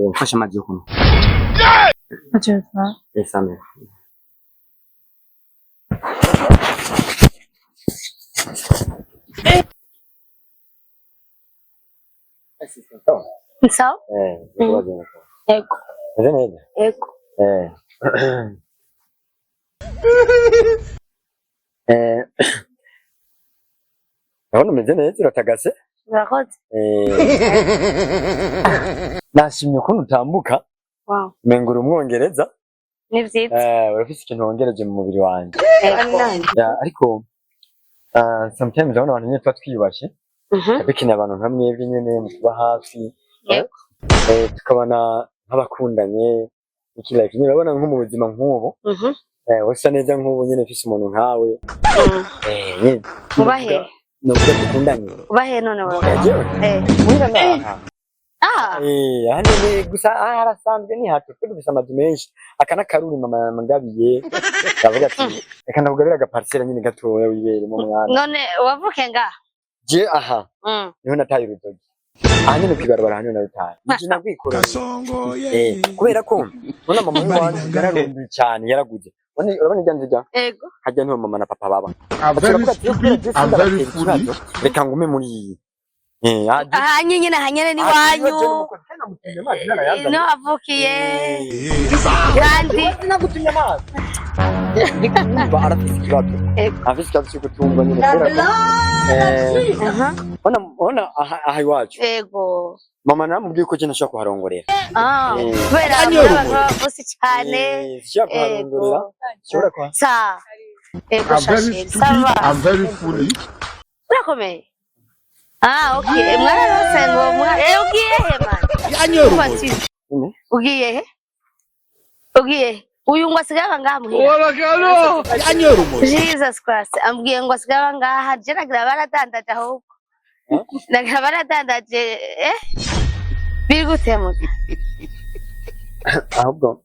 Mfashe amazi yo kunywa. Nisamehe. Sawa? Eh, Ego. meze neza? Ego. Eh. Eh. Urabona umeze neza uratagase? Urakoze. Eh. Nashimye ukuntu utambuka. Wow. Umenga uri umwongereza. Ni vyiza. Eh, urafise ikintu wongereje mu mubiri wanje. Ego. Ya, ariko sometimes urabona abantu nyene tuba twiyubashe. Dukeneye abantu nka mwebwe nyene mutuba hafi. Yego. Eh, tukabona nk'abakundanye iki like nyine urabona nko mu buzima nk'ubu. Eh, usa neza nk'ubu nyene mfise umuntu nkawe. Eh, nyene. Uba he? Novuga dukundanye. Uba he none wewe? Eh, jewe. Eh. Muhira ngaha. Ah. Eh, hano ni gusa aha harasanzwe ni hato twe dufise amazu menshi aka n'akaruri mama yangabiye ndavuga ati reka ndakugabira agaparisera nyine gatoya wiberemo mwana. None wavuke ngaha? Je aha niho nataye urutoki aha nyene kw'ibarabara aha niho narutaye nije nagwikoreye. Kasongo Eh, kubera ko ubona mama w'iwanje yararumbiye cyane yaraguze. Urabona irya nzu irya Ego. harya niho mama na papa baba. I'm Baca very baravuga ati, stupid, "Kubera I'm je very sindabatera foolish. ikibazo, reka ngume muri iyi." Eh, aha je- Aha nyene aha nyene ni aha wanyu. jewe n'umukozi, nagutumye amazi narayazanye. No wavukiye. Eh, Kandi nagutumye amazi. Ndikumva arafise ikibazo. Ego. Arafise ikibazo cyo kutumva nyine kubera ko eh, Aha. ubona aha aha iwacu. Ego. Mama naramubwiye ko je ntashobora kuharongorera. Ah. Eh. Kubera muri abantu b'ababosi cyane. Eh, sinshobora kuharongorera. Ego. Nshobora kuha Sa. Ego I'm very shashiri. stupid, Sava. I'm very foolish. Urakomeye. Ah, okay. Mwararose ngo mwa eh ugiye he man? Nyine. Ugiye he? Ugiye he? Uyu ngo asigaye aba ngaha muhira. Jesus Christ, ambwiye ngo asigaye aba ngaha, je nagira baradandaje ahubwo. Eh? Nagira baradandaje eh? Biri gute muga? Ahubwo